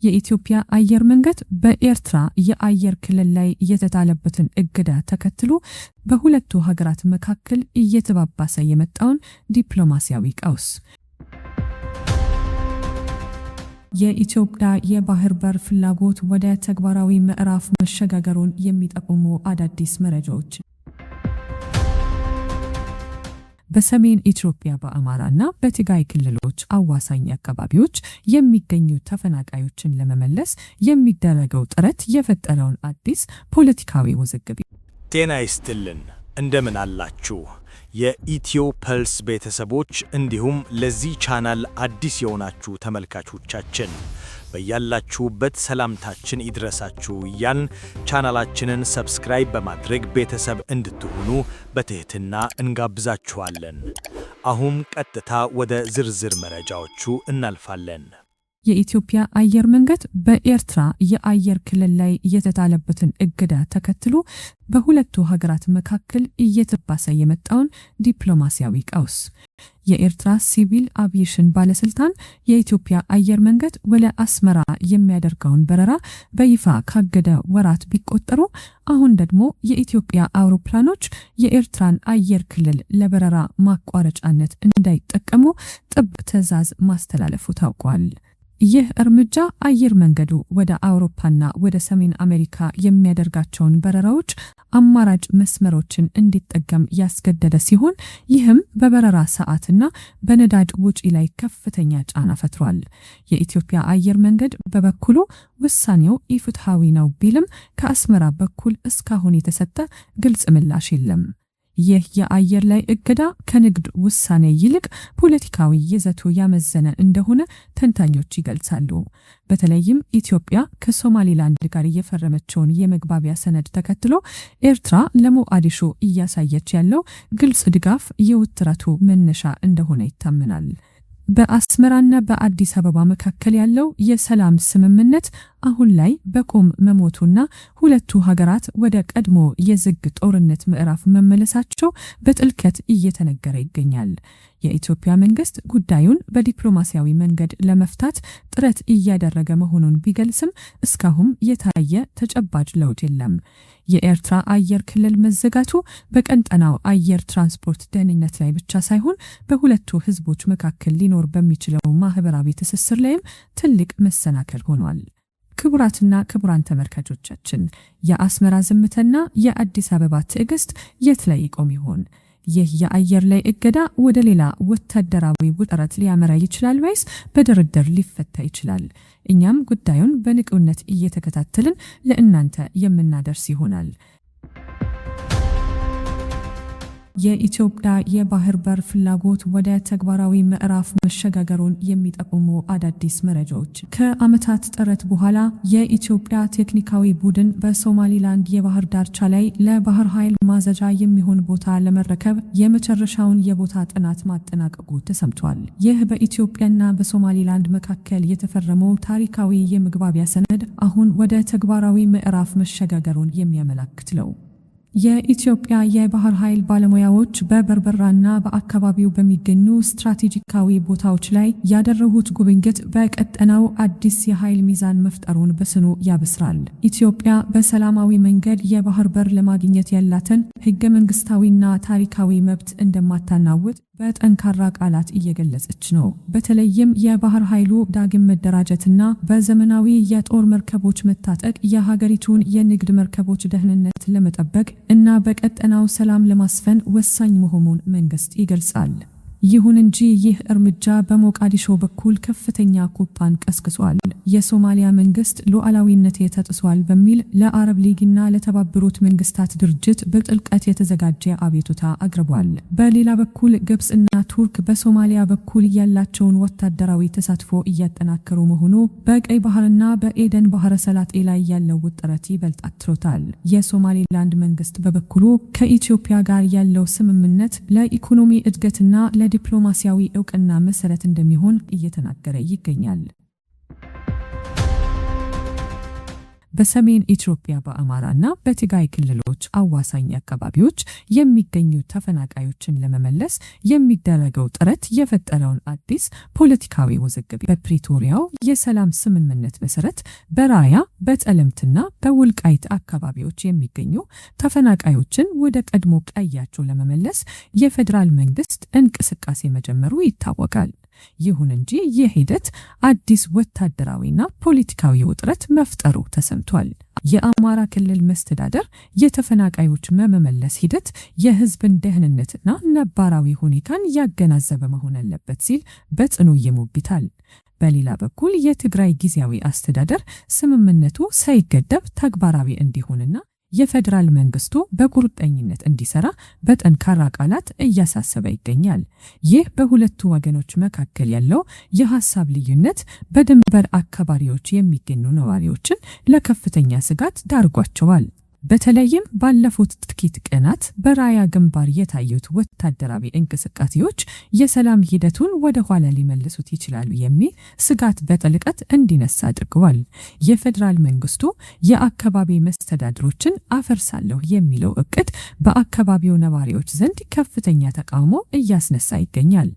የኢትዮጵያ አየር መንገድ በኤርትራ የአየር ክልል ላይ የተጣለበትን እገዳ ተከትሎ በሁለቱ ሀገራት መካከል እየተባባሰ የመጣውን ዲፕሎማሲያዊ ቀውስ፣ የኢትዮጵያ የባህር በር ፍላጎት ወደ ተግባራዊ ምዕራፍ መሸጋገሩን የሚጠቁሙ አዳዲስ መረጃዎች፣ በሰሜን ኢትዮጵያ በአማራና በትግራይ ክልሎች አዋሳኝ አካባቢዎች የሚገኙ ተፈናቃዮችን ለመመለስ የሚደረገው ጥረት የፈጠረውን አዲስ ፖለቲካዊ ውዝግብ። ጤና ይስጥልን፣ እንደምን አላችሁ? የኢትዮ ፐልስ ቤተሰቦች እንዲሁም ለዚህ ቻናል አዲስ የሆናችሁ ተመልካቾቻችን፣ በያላችሁበት ሰላምታችን ይድረሳችሁ እያልን ቻናላችንን subscribe በማድረግ ቤተሰብ እንድትሆኑ በትህትና እንጋብዛችኋለን። አሁን ቀጥታ ወደ ዝርዝር መረጃዎቹ እናልፋለን። የኢትዮጵያ አየር መንገድ በኤርትራ የአየር ክልል ላይ የተጣለበትን እገዳ ተከትሎ በሁለቱ ሀገራት መካከል እየተባባሰ የመጣውን ዲፕሎማሲያዊ ቀውስ፣ የኤርትራ ሲቪል አቪዬሽን ባለስልጣን የኢትዮጵያ አየር መንገድ ወደ አስመራ የሚያደርገውን በረራ በይፋ ካገደ ወራት ቢቆጠሩ፣ አሁን ደግሞ የኢትዮጵያ አውሮፕላኖች የኤርትራን አየር ክልል ለበረራ ማቋረጫነት እንዳይጠቀሙ ጥብቅ ትዕዛዝ ማስተላለፉ ታውቋል። ይህ እርምጃ አየር መንገዱ ወደ አውሮፓና ወደ ሰሜን አሜሪካ የሚያደርጋቸውን በረራዎች አማራጭ መስመሮችን እንዲጠቀም ያስገደደ ሲሆን፣ ይህም በበረራ ሰዓትና በነዳጅ ወጪ ላይ ከፍተኛ ጫና ፈጥሯል። የኢትዮጵያ አየር መንገድ በበኩሉ ውሳኔው ኢፍትሐዊ ነው ቢልም፣ ከአስመራ በኩል እስካሁን የተሰጠ ግልጽ ምላሽ የለም። ይህ የአየር ላይ እገዳ ከንግድ ውሳኔ ይልቅ ፖለቲካዊ ይዘቱ ያመዘነ እንደሆነ ተንታኞች ይገልጻሉ። በተለይም ኢትዮጵያ ከሶማሊላንድ ጋር የፈረመችውን የመግባቢያ ሰነድ ተከትሎ ኤርትራ ለሞቃዲሾ እያሳየች ያለው ግልጽ ድጋፍ የውጥረቱ መነሻ እንደሆነ ይታመናል። በአስመራና በአዲስ አበባ መካከል ያለው የሰላም ስምምነት አሁን ላይ በቁም መሞቱና ሁለቱ ሀገራት ወደ ቀድሞ የዝግ ጦርነት ምዕራፍ መመለሳቸው በጥልቀት እየተነገረ ይገኛል። የኢትዮጵያ መንግስት ጉዳዩን በዲፕሎማሲያዊ መንገድ ለመፍታት ጥረት እያደረገ መሆኑን ቢገልጽም፣ እስካሁን የታየ ተጨባጭ ለውጥ የለም። የኤርትራ አየር ክልል መዘጋቱ በቀጠናው አየር ትራንስፖርት ደህንነት ላይ ብቻ ሳይሆን፣ በሁለቱ ህዝቦች መካከል ሊኖር በሚችለው ማህበራዊ ትስስር ላይም ትልቅ መሰናክል ሆኗል። ክቡራትና ክቡራን ተመልካቾቻችን፣ የአስመራ ዝምታና የአዲስ አበባ ትዕግስት የት ላይ ይቆም ይሆን? ይህ የአየር ላይ እገዳ ወደ ሌላ ወታደራዊ ውጥረት ሊያመራ ይችላል ወይስ በድርድር ሊፈታ ይችላል? እኛም ጉዳዩን በንቁነት እየተከታተልን ለእናንተ የምናደርስ ይሆናል። የኢትዮጵያ የባህር በር ፍላጎት ወደ ተግባራዊ ምዕራፍ መሸጋገሩን የሚጠቁሙ አዳዲስ መረጃዎች። ከዓመታት ጥረት በኋላ የኢትዮጵያ ቴክኒካዊ ቡድን በሶማሊላንድ የባህር ዳርቻ ላይ ለባህር ኃይል ማዘዣ የሚሆን ቦታ ለመረከብ የመጨረሻውን የቦታ ጥናት ማጠናቀቁ ተሰምቷል። ይህ በኢትዮጵያና በሶማሊላንድ መካከል የተፈረመው ታሪካዊ የመግባቢያ ሰነድ አሁን ወደ ተግባራዊ ምዕራፍ መሸጋገሩን የሚያመላክት ነው። የኢትዮጵያ የባህር ኃይል ባለሙያዎች በበርበራና በአካባቢው በሚገኙ ስትራቴጂካዊ ቦታዎች ላይ ያደረጉት ጉብኝት በቀጠናው አዲስ የኃይል ሚዛን መፍጠሩን በስኑ ያበስራል። ኢትዮጵያ በሰላማዊ መንገድ የባህር በር ለማግኘት ያላትን ሕገ መንግስታዊና ታሪካዊ መብት እንደማታናውጥ በጠንካራ ቃላት እየገለጸች ነው። በተለይም የባህር ኃይሉ ዳግም መደራጀትና በዘመናዊ የጦር መርከቦች መታጠቅ የሀገሪቱን የንግድ መርከቦች ደህንነት ለመጠበቅ እና በቀጠናው ሰላም ለማስፈን ወሳኝ መሆኑን መንግስት ይገልጻል። ይሁን እንጂ ይህ እርምጃ በሞቃዲሾ በኩል ከፍተኛ ቁጣን ቀስቅሷል። የሶማሊያ መንግስት ሉዓላዊነቴ ተጥሷል በሚል ለአረብ ሊግና ለተባበሩት መንግስታት ድርጅት በጥልቀት የተዘጋጀ አቤቱታ አቅርቧል። በሌላ በኩል ግብፅና ቱርክ በሶማሊያ በኩል ያላቸውን ወታደራዊ ተሳትፎ እያጠናከሩ መሆኑ በቀይ ባህርና በኤደን ባህረ ሰላጤ ላይ ያለው ውጥረት ይበልጥ አትሮታል። የሶማሌላንድ መንግስት በበኩሉ ከኢትዮጵያ ጋር ያለው ስምምነት ለኢኮኖሚ እድገትና ለዲፕሎማሲያዊ እውቅና መሰረት እንደሚሆን እየተናገረ ይገኛል። በሰሜን ኢትዮጵያ በአማራና በትግራይ ክልሎች አዋሳኝ አካባቢዎች የሚገኙ ተፈናቃዮችን ለመመለስ የሚደረገው ጥረት የፈጠረውን አዲስ ፖለቲካዊ ውዝግብ። በፕሪቶሪያው የሰላም ስምምነት መሰረት በራያ፣ በጠለምትና በወልቃይት አካባቢዎች የሚገኙ ተፈናቃዮችን ወደ ቀድሞ ቀያቸው ለመመለስ የፌዴራል መንግስት እንቅስቃሴ መጀመሩ ይታወቃል። ይሁን እንጂ ይህ ሂደት አዲስ ወታደራዊና ፖለቲካዊ ውጥረት መፍጠሩ ተሰምቷል። የአማራ ክልል መስተዳደር የተፈናቃዮች መመለስ ሂደት የህዝብን ደህንነትና ነባራዊ ሁኔታን ያገናዘበ መሆን አለበት ሲል በጽኑ ይሞግታል። በሌላ በኩል የትግራይ ጊዜያዊ አስተዳደር ስምምነቱ ሳይገደብ ተግባራዊ እንዲሆንና የፌዴራል መንግስቱ በቁርጠኝነት እንዲሰራ በጠንካራ ቃላት እያሳሰበ ይገኛል። ይህ በሁለቱ ወገኖች መካከል ያለው የሀሳብ ልዩነት በድንበር አካባቢዎች የሚገኙ ነዋሪዎችን ለከፍተኛ ስጋት ዳርጓቸዋል። በተለይም ባለፉት ጥቂት ቀናት በራያ ግንባር የታዩት ወታደራዊ እንቅስቃሴዎች የሰላም ሂደቱን ወደ ኋላ ሊመልሱት ይችላሉ የሚል ስጋት በጥልቀት እንዲነሳ አድርገዋል። የፌዴራል መንግስቱ የአካባቢ መስተዳድሮችን አፈርሳለሁ የሚለው እቅድ በአካባቢው ነዋሪዎች ዘንድ ከፍተኛ ተቃውሞ እያስነሳ ይገኛል።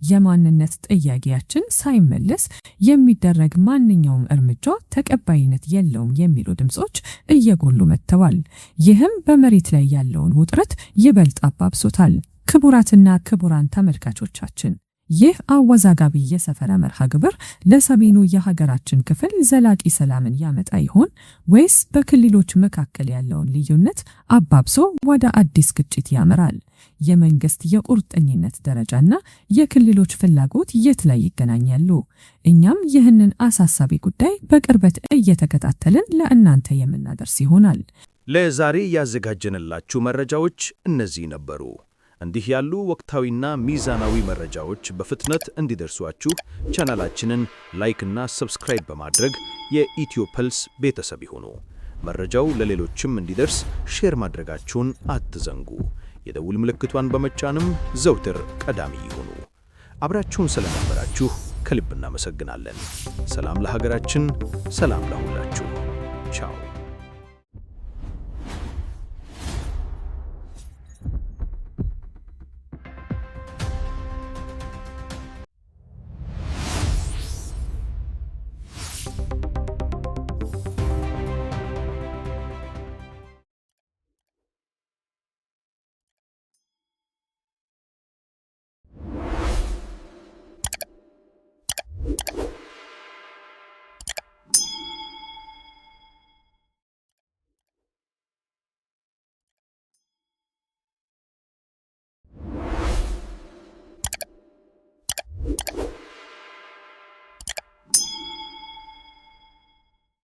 የማንነት ጥያቄያችን ሳይመለስ የሚደረግ ማንኛውም እርምጃ ተቀባይነት የለውም የሚሉ ድምጾች እየጎሉ መጥተዋል። ይህም በመሬት ላይ ያለውን ውጥረት ይበልጥ አባብሶታል። ክቡራትና ክቡራን ተመልካቾቻችን፣ ይህ አወዛጋቢ የሰፈራ መርሃ ግብር ለሰሜኑ የሀገራችን ክፍል ዘላቂ ሰላምን ያመጣ ይሆን ወይስ በክልሎች መካከል ያለውን ልዩነት አባብሶ ወደ አዲስ ግጭት ያመራል? የመንግስት የቁርጠኝነት ደረጃና የክልሎች ፍላጎት የት ላይ ይገናኛሉ? እኛም ይህንን አሳሳቢ ጉዳይ በቅርበት እየተከታተልን ለእናንተ የምናደርስ ይሆናል። ለዛሬ ያዘጋጀንላችሁ መረጃዎች እነዚህ ነበሩ። እንዲህ ያሉ ወቅታዊና ሚዛናዊ መረጃዎች በፍጥነት እንዲደርሷችሁ ቻናላችንን like እና subscribe በማድረግ የኢትዮ ፐልስ ቤተሰብ ይሁኑ። መረጃው ለሌሎችም እንዲደርስ share ማድረጋችሁን አትዘንጉ። የደውል ምልክቷን በመጫንም ዘውትር ቀዳሚ ይሁኑ። አብራችሁን ስለነበራችሁ ከልብ እናመሰግናለን። ሰላም ለሀገራችን፣ ሰላም ለሁላችሁ። ቻው።